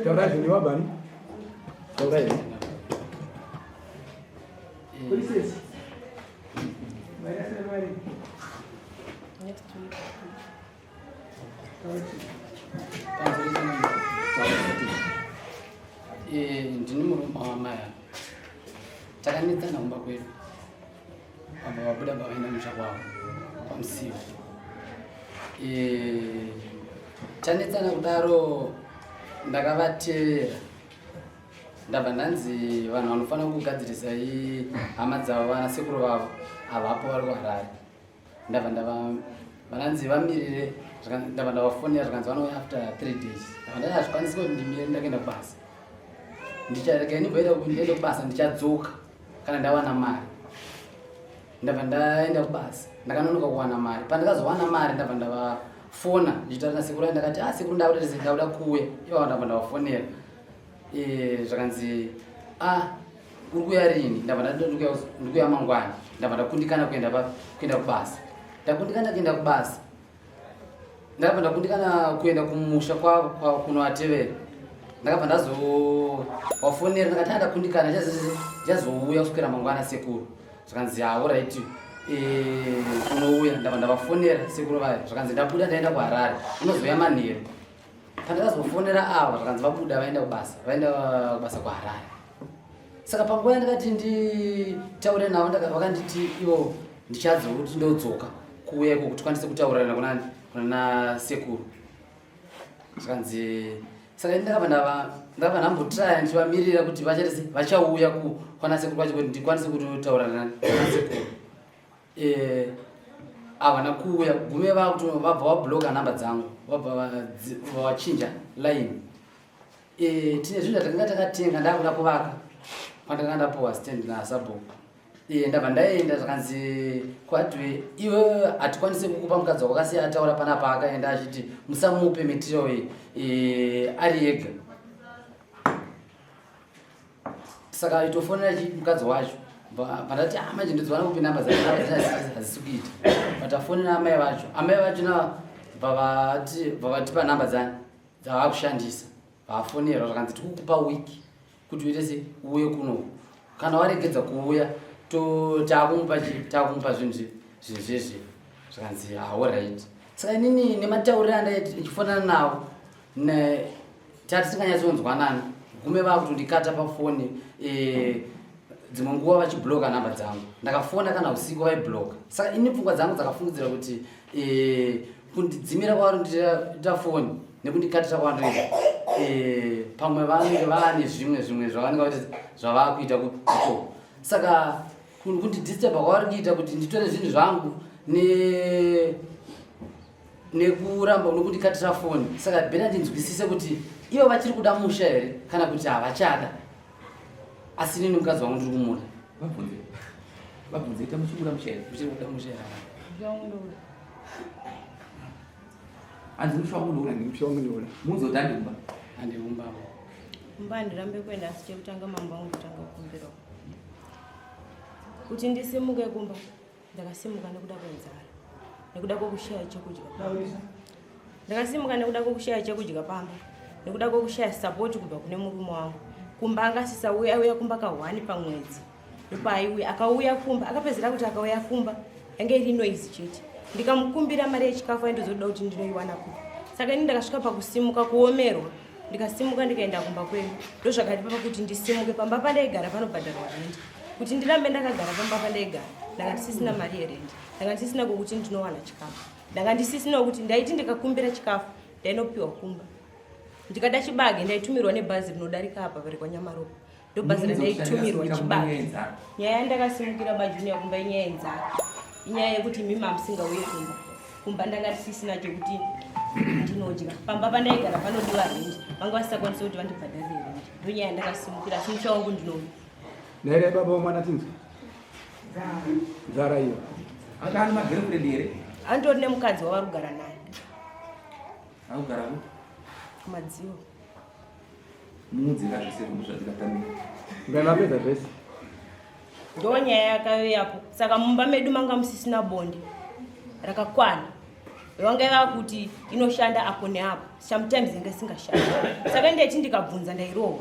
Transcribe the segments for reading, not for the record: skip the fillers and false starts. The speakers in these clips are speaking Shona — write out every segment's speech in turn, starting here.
Taurai zvenyu wabani? Taurai. Next week. Eh, ndini murume wamai ava takanetsana kumba kwedu vabva vabuda vavaenda musha kwavo kwamusiwa eh, tanetsana kudaro ndakavatevera ndabva ndanzi vanhu vanofanira kugadzirisa hama dzavo vana sekuru vavo havapo vari kuharare ndabva ndava vananzi vamirire ndabva ndavafonera zvikanzi vanouya after three days ndabva ndati hazvikwanisi kuti ndimire ndakaenda kubasa ndicharega ndimboenda ndiende kubasa ndichadzoka kana ndawana mari ndabva ndaenda kubasa ndakanonoka kuwana mari pandakazowana mari ndabva ndavafona ndichitaura nasekuru ndakati ah sekuru ndakuda ndakuda kuuya ivavo ndabva ndavafonera Eh, zvakanzi ah uri kuya rini ndabva ndati ndikuya mangwana ndabva ndakundikana kuenda kuenda kubasa ndakundikana kuenda kubasa ndakabva ndakundikana kuenda kumusha kunoatevera ndakabva ndazowafonera ndakati ah, ndakundikana ndichazouya kuswera mangwana sekuru zvakanzi haorit eh, unouya ndabva ndavafonera sekuru vaya zvakanzi ndabuda ndaenda kuharare unozouya manheru Pandakazofonera ava zvakanzi vabuda vaenda kubasa, vaenda kubasa kuHarare. Saka panguva yandakati nditaure navo vakanditi ivo ndichadzoka kuti ndodzoka kuuya iko kuti tikwanise kutaurirana kunani kunana sekuru. Zvakanzi saka ini ndakabva ndava ndakabva ndambotraya ndichivamirira kuti vachatese vachauya kwana sekuru kwacho kuti ndikwanise kutaurirana nasekuru. Eh, havana kuuya gume vakuto vabva vabloka namba dzangu vabva vachinja line eh, tine zvinhu zvatakanga takatenga ndakuda kuvaka kwandakanga ndapuwa stand nasabhuku eh, ndabva ndaenda zvakanzi kwadwe iwe hatikwanise kukupa mukadzi wako akasiya ataura panapa akaenda achiti musamupe material iyi ari ega saka itofonera chi mukadzi wacho pandati ah manje ndodziwana kupi namba dzahadzisi kuita but afonera amai vacho amai vacho na vavati vavatipa namba dzani dzavakushandisa vafonerwa zvakanzi tikukupa week kuti uite se uuye kuno kana waregedza kuuya takumupa chi takumupa zvinhu zvinhu zvezve zvakanzi haorit saka inini nematauriro andaichifonana navo tati tisinganyatsonzwanani gume vakutondikata pafoni eh, dzimwe nguva vachibloka nhamba dzangu ndakafona kana usiku vaibloka saka ini pfungwa dzangu dzakafungidzira kuti eh, kundidzimira kwavari ndita foni nekundikatira kwavandoita eh, pamwe vanenge vaane zvimwe zvimwe zvavanenge vaiti zvavakuita kuko saka kundidisturba kwavari kuita kuti nditore zvinhu zvangu ne nekuramba nokundikatira foni saka bhena ndinzwisise kuti ivo vachiri kuda musha here kana kuti havachada asi nini mukadzi wangu ndiri kumuda vabvunze vabvunze ita muchikuda musha here muchiri kuda musha here hanzi musha wangu ndouna musha wangu ndouna munzoti handiumba handiumba kumba handirambe kuenda asi chekutanga mambo wangu kutanga kukumbirawo kuti ndisimuke kumba Ndakasimuka nekuda kwenzara, nekuda kwekushaya chekudya pamba. Ndakasimuka nekuda kwekushaya chekudya pamba, nekuda kwekushaya sapoti kubva kune murume wangu. Kumba anga asisauya, aiuya kumba kahwani pamwedzi. Ndopaaiuya, akauya kumba, akapedzera kuti akauya kumba yange iri noise chete. Ndikamukumbira mari yechikafu aindizoda kuti ndinoiwana kupi. Saka ini ndakasvika pakusimuka kuomerwa ndikasimuka ndikaenda kumba kwedu. Ndozvakatipa pakuti ndisimuke pamba pandaigara panobhadharwa rent. kuti ndirambe ndakagara pamba pandaigara ndanga ndisisina mari yerendi ndanga ndisisina kwokuti ndinowana chikafu ndanga ndisisina kuti ndaiti ndikakumbira chikafu ndainopiwa kumba ndikada chibage ndaitumirwa nebhazi rinodarika apa rekwanyamaropa ndobhazi randaitumirwa chibage nyaya yandakasimukira bajunior kumba inyaya yenzara inyaya yekuti mimi hamusingauye kumba kumba ndanga ndisisina chekuti ndinodya pamba pandaigara panodiwa rendi vanga vasisakwanisi kuti vandibhadharire rendi ndonyaya yandakasimukira asi musha wangu ndinouya Nere baba womwana tinzwe. Nzara iyo. Anga ane magirlfriend here? Anditori nemukadzi wavari kugara naye. Akugara ku? Kumadziwa. Muudze ka zvese zvinhu zvandikatamira. Ndakapedza zvese. Ndo nyaya yakave yapo. Saka mumba medu manga musisina bonde rakakwana. Vanga vakuti inoshanda apo neapo, sometimes inga isingashandi. Saka ndaiti ndikabvunza ndairohwa.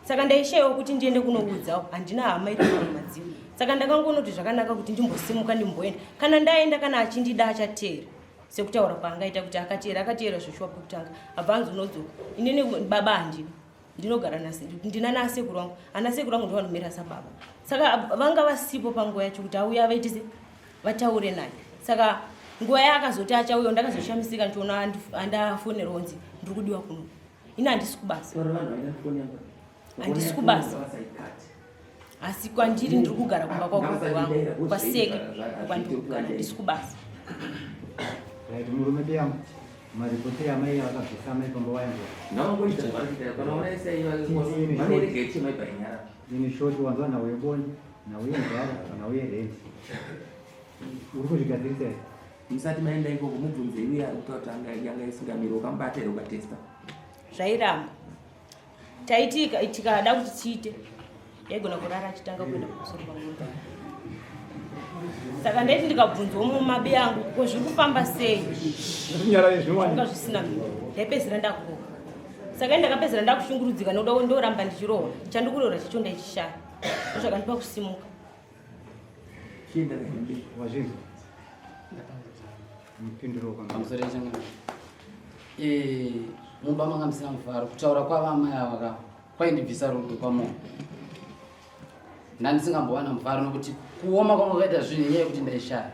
Saka ndaishayiwa kuti ndiende kunoudzawo, handina hama iri mumadzivo. Saka ndakangonoti zvakanaka kuti ndimbosimuka ndimboenda. Kana ndaenda kana achindida achateera. Sekutaura kwaangaita kuti akateera, akateera zveshuwa pekutanga. Abva anzi unodzoka. Inini baba handina. Ndinogara ndina nasekuru vangu. Ana sekuru vangu ndovanomira sababa. Saka vanga vasipo panguva yacho kuti auya avaite se vataure naye. Saka nguva yaakazoti achauya ndakazoshamisika ndichiona andafonerwa kunzi ndiri kudiwa kuno. Ini handisi kubasa. Handisi kubasa. Asi kwandiri ndiri kugara kumba kwagogo vangu kwaseke kwandiri kugara handisi kubasa. Right, murume biyangu maripoti amai vakabvisa amai pamba wayangu. Ngavangoita zvavarikuita kana ona isai vanerega ichema ibainyara. In short wanzwa nhau yebonde, nhau yenzara, nhau yerent. Uri kuzvigadzirisa here? Musati maenda ikoko mubvunze iye ari kutaura kuti anga yanga isingamiri ukamubata here ukatesta. Zvairamba. Taiti tikada kuti tiite yaigona kurara achitanga kuenda kumusoro kwangu. Saka ndaiti ndikabvunzwa mumabi angu ko zviri kufamba sei? Zvanga zvisina mhinduro. Ndaipedzisira ndakurohwa. Saka ndakapedzisira ndakushungurudzika nokuda ndoramba ndichirohwa. Chandikurohwa chacho ndaichishaya. Ndozvakandipa kusimuka. Chienda nehembe. Wazvinzwa? Mupinduro Pamusoro yechangano. Eh, mumba manga musina mufaro kutaura kwava amai ava ka kwaindibvisa rudo pamoyo. Ndandisingambowana mufaro nokuti kuoma kwanga kwakaita zvinhu inyaya yekuti ndaishaya.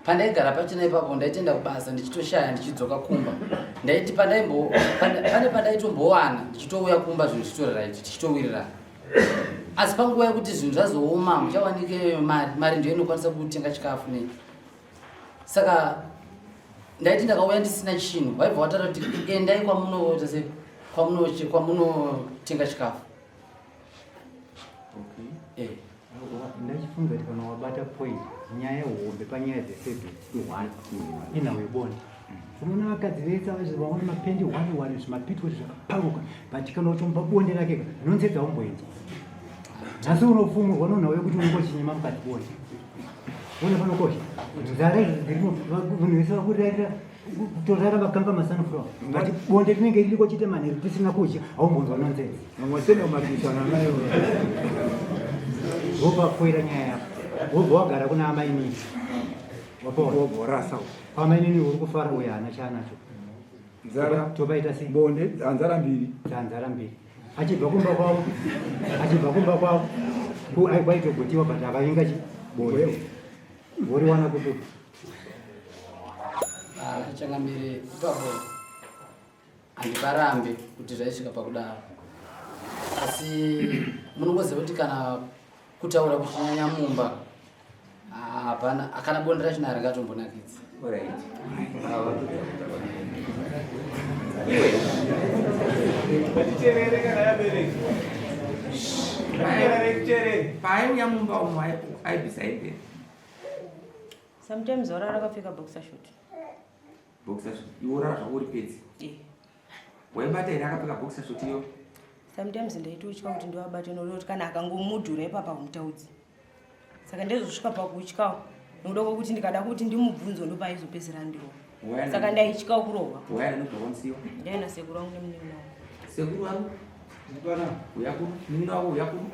Pandaigara pachena ipapo ndaitenda kubasa ndichitoshaya ndichidzoka kumba. Ndaiti pandaimbo pane pandaitombowana ndichitouya kumba zvinhu zvichitori right tichitowirirana. Asi panguva yekuti zvinhu zvazooma muchawanike mari, mari ndiyo inokwanisa kutenga chikafu nei. Saka ndaiti ndakauya ndisina chinhu vaibva vataura kuti endai kwamunoita sei kwamunotenga chikafu. Okay. Eh. Ndachifunga kuti kana wabata point nyaya hombe panyaya dzeservice i-one inhau yebonde. Unoona vakadzi vese ava vaona mapendi one one zvimapitwa zvakaparuka but kana uchimupa bonde rake nonsense haumboinzwa. Nhasi unofumurwa nonhau yekuti unenge uchinyima mukadzi bonde. Ona panokosha. Nzara idzi dzirimo vanhu vese vakurarira kutorara vakamba masunflower but bonde rinenge ririko chete manheru tisina kudya haumbonzwa nonsense. Mamwe sena umatisana nayo. Wobva wafoira nyaya yako. Wobva wagara kuna amainini. Wapora. Wobva warasa. Kwamainini uri kufara uyo haana chaanacho. Nzara. Topaita sei? Bonde nzara mbiri. Nzara mbiri. Achibva kumba kwavo. Achibva kumba kwavo. Ku ai kwaitogotiwa but akavinga chi bonde. Woriwana kupi? Ah, changamire ipapo handiparambe kuti zvaisvika pakudaro. Asi munongoziva kuti kana kutaura kuchinyanya mumba hapana kana bonde racho haringatombonakidzi. Alright. Iwe. Ngatiterere kana yabereki. Ngatiterere kuterere. Paaiuya mumba umu aibvisa hembe. Sometimes orara akapfeka boxer short. Boxer short. Iwe orara zvako uri pedzi. Eh. Waibata here akapfeka boxer short iyo? Sometimes ndaitotya kuti ndivabate nokuti kana akangomudhura ipapa humutaudzi. Saka ndezosvika pakutyawo nokuda kwekuti ndikada kuti ndimubvunze ndopaizopedzisira ndirova. Saka ndaityawo kurohwa. Waya nobva wamusiwa? Ndaina sekuru vangu nemunin'ina wangu. Sekuru vangu? Uya kuno, munin'ina wako uya kuno.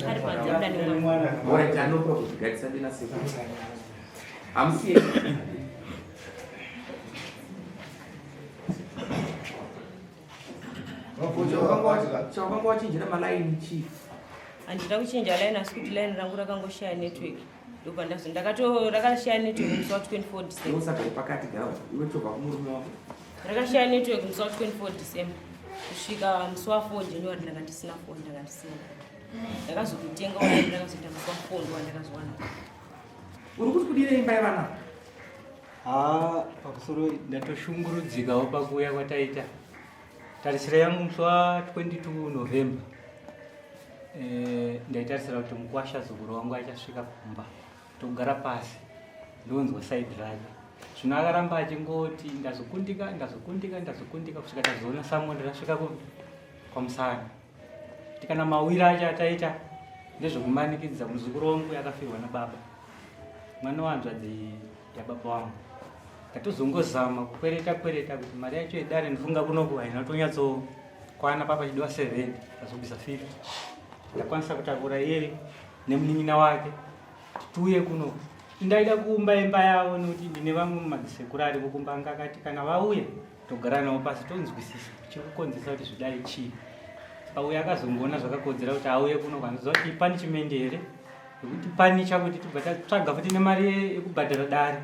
Ari panze abuda nemwana. Alright, anopa kuti ndina sekuru. Hamusiye. Chawakanga wachinjira malaini chii? Handina kuchinja line asi kuti line rangu rakangoshaya network. Ndobva ndazo ndakato rakashaya network musi wa 24 December. Usagare pakati gara iwe tobva kumurume wako. Rakashaya network musi wa 24 December kusvika musi wa 4 January ndanga ndisina phone ndanga ndisina. Ndakazokutenga wani ndakazoita musi wa 4 ndo wandakazowana. Uri kuti kudire imba yevana? Haa, pamusoro ndatoshungurudzikawo pakuuya kwataita. Tarisiro yangu musi wa 22 November. Ndaitarisira kuti mukwasha zukuru wangu achasvika kumba togara pasi ndonzwa side rake. Zvino akaramba achingoti ndazokundika ndazokundika ndazokundika kusvika tazoona samoni rasvika kwamusana. Kuti kana mawira acho ataita ndezvekumanikidza muzukuru wangu akafirwa nababa. Mwana wanzvadzi yababa wangu. Ndatozongozama kukwereta kwereta kuti mari yacho yedare ndifunga kunoku haina kutonyatsokwana papa chidiwa 70 ndazobvisa 50. Ndakwanisa kutakura iye nemunin'ina wake tiuye kunoku. Ndaida kuumba imba yavo nekuti ndine vamwe madzisekuru ariko kumba anga akati kana vauya togara navo pasi tonzwisisa chikukonzesa kuti zvidai chii. Saka uyo akazongoona zvakakodzera kuti auye kuno kwanziza kuti punishment here yekuti panicha kuti tibva tatsvaga futi nemari yekubhadhara dare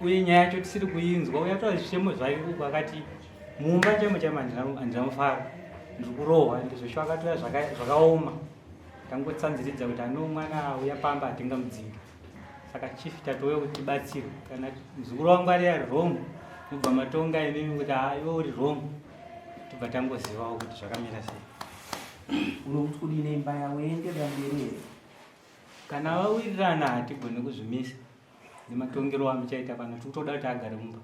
uye nyaya yacho tisiri kuinzwa uye atora zvichemo zvake uku akati mumba chaimo chaimo handina mufaro ndiri kurohwa ndizvo sho akatoya zvakaoma tangotsanziridza kuti ano mwana auya pamba hatingamudzingi saka chief tatouya kuti tibatsirwe kana muzukuru wangu ari ari wrong mobva matonga imimi kuti haa iwe uri wrong tobva tangozivawo kuti zvakamira sei. Unokuti kudii neimba yavo yoenderera mberi here? Kana vawirirana hatigone kuzvimisa nematongero amuchaita pano tikutoda kuti agare mumba.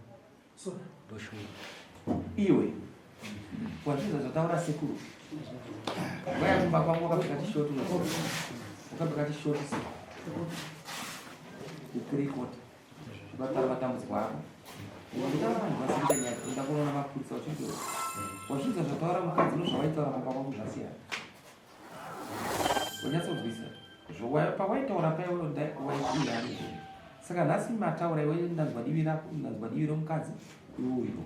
So ndoshuwa. Iwe wazvinzwa zvataura sekuru. Waya kumba kwangu wakapfeka tishoti unoziva. Wakapfeka tishoti se. Kukurikota. Ukataura matambudziko ako. Ukataura vanhu vasikuita nyaya enda kunoona mapurisa uchinzi wazvinzwa zvataura mukadzi nozvawaitaura kumba kwangu zvasiyana. Wanyatsonzwisa. Pawaitaura paya waibhuya saka nhasi mataura iwe ndanzwa divi rako ndanzwa divi romukadzi iwe uripo.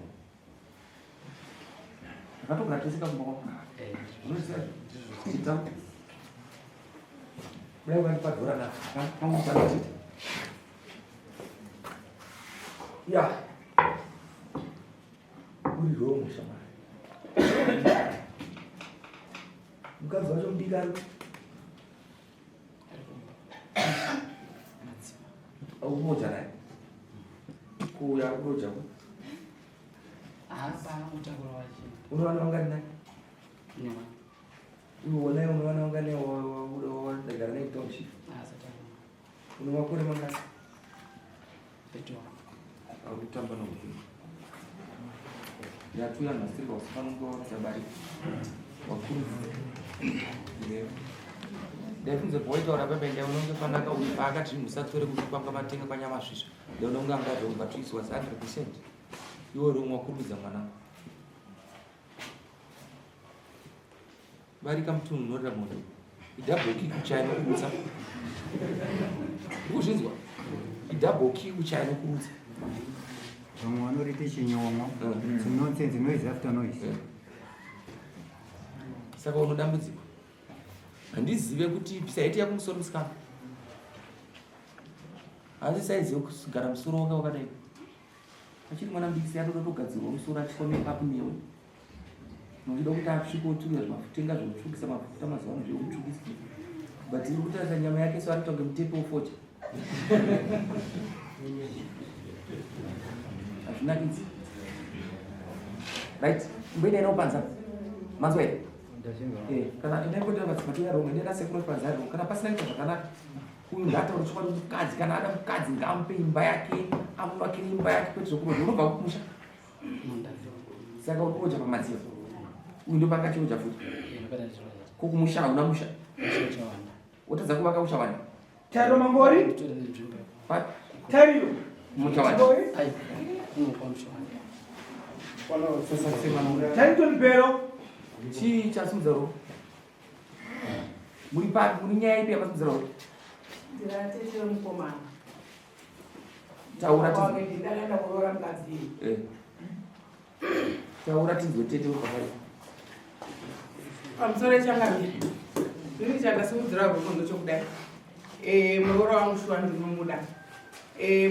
Takatogara tese pakumba kwangu. Unoziva chita. Dai wandipa dhora na pangu panotita. Ya. Uri wrong shamwari. Mukadzi wacho mudiki ari Unoja naye. Kuuya kuroja ku. Hapana mutakura wacho. Unowana vangani naye? Nyama. Uyo naye unowana vangani wadagara naye kutownship? Asatanga. Une makore mangani? 31. Akutamba nokuti. Yatuya nhasi usifanira kuva wakuru. Ndaifunze pawaitaura pepe ndai unonge panaka uyu paakati zvinhu usatore kuti kwanga matenga panyamasvisva ndaunonge anga wrong but it was 100% iwe wrong wakurumidza mwana barika mutunhu unorira moto idouble kick uchaya nokurutsa ukuzvinzwa idouble kick uchaya nokurutsa. Vamwe vanoriti chinyon'o. It's nonsense, noise after noise. Saka unodambudziko handizive kuti saiti yako musoro musikana asi saizi yekugara musoro wanga wakadai achiri mwana mudiki sei anoda kutogadzirwa musoro achiswa makeup newe nochida kuti asvike oturira zvimafutenga zvekutsvukisa mafuta mazuva ano zvekutsvukisa but iri kutarisa nyama yake so anoita kunge mutepe wofocha hazvinakidzi right mboenda ina kupanza manzwa here kana endai kotera madzimati yaroma endai nasekuru panza yaroma kana pasina kuita zvakanaka uyu ngaataure chokwadi mukadzi kana ada mukadzi ngaamupe imba yake amuvakire imba yake kwete zvekuroja unobva kumusha saka uri kuroja pamadziva uyu ndopanga achiroja futi ko kumusha hauna musha wotadza kuvaka uchawana Tariro Mangori. Tariro. Muchawana. Tariro Bero. Chii chasimudza ruoko? Muri papi? Muri nyaya ipi yakasimudza ruoko? Ndinatete mukomana. Taura tinzwe. Ndakaenda kuroora mukadzi. Taura tinzwe tete uri pakati. Pamusoro changamire. Ini chandasimudzira ruoko ndechokudai. Muroora wangu shuwa ndinomuda.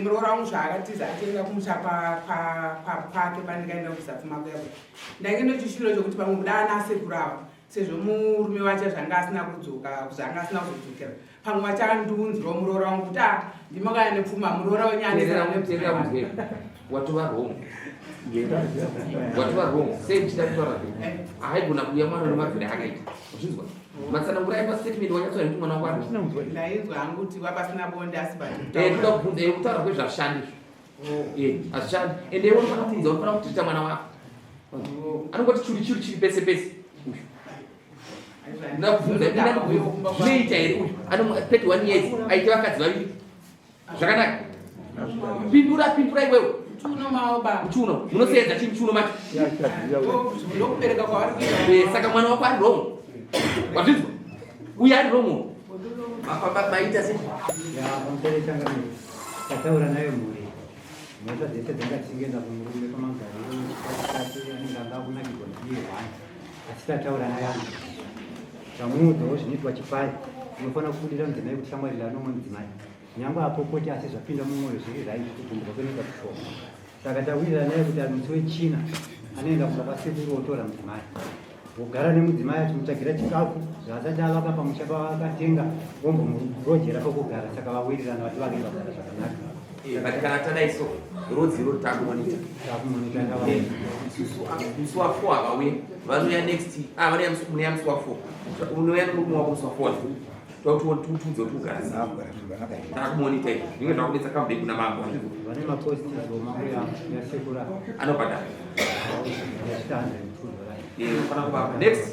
Muroora wangu zvaakatiza achienda kumusha kwake pandikaenda kuzapfuma kuya kuya. Ndainge nechishuviro chokuti pamwe kuda ana sekuru ava sezvo murume wacho zvanga asina kudzoka zvanga asina kuzodzokera pamwe vachandiunzirawo muroora wangu kuti ah ndimakaya nepfuma muroora wenyu Teerera teerera unzwe. Watova wrong. Watova wrong. Sei ndichida kutaura zve? Haigona kuuya mwana nemabvira akaita. Wazvinzwa? Matsanangura aipa statement wanyatsoona kuti mwana wangu ari. Ndainzwa hangu kuti vapasina bonde asi but Ndoda kubvunza kutaura kwezvazvishandi izvo. Hazvishandi. Ende iwe unofanira kubvunza unofanira kutreata mwana wako. Anongoti churi churi chiri pese pese. Uyu. Ndakubvunza zvinoita here uyu? Ano 31 years aita vakadzi vaviri. Zvakanaka. Pindura, pindura iwewe. Muchiuno mavo baba. Muchiuno. Munoseedza chii muchiuno macho? Ndokubereka kwavari kuita. Eh, saka mwana wako ari wrong. Wazvinzwa? Uye ari wrong. Mafamba maita sei? Ya, pamusoro changamire. Tataura nayo mhuri. Mhosva dzese dzanga dzichingoenda kumurume pamagariro chikati anenge anga akunakirwa ndiye one. Asi tataura naye anhu. Tamuudzawo zvinoitwa chipari. Unofanira kubudira mudzimai kuti shamwari ndanomwe mudzimai. Nyangwe apopoti asi zvapinda mumwoyo zviri right kugumbuka kunoita kushoma. Saka tawirirana naye kuti musi wechina anoenda kumba kwasekuru otora mudzimai. Wogara nemudzimai achimutsvagira chikafu zvaasati avaka pamusha pavakatenga vombomurojera pokugara saka vawirirana vati vake vagara zvakanaka. Eh, but kana tadai so rodzi iro takumonita. Takumonita eh, musi wa 4 havauye vanouya next ah vanouya musi wa 4 unouya nemurume wako musi wa 4 Tokuti tiudze kuti ugara sei. Takumonita izvi. Zvinge zvakudetsa comeback kuna mambo. Vane maposti mambo ya yasekura. Anobhadhara. Eh, unofanira kubaba. Next.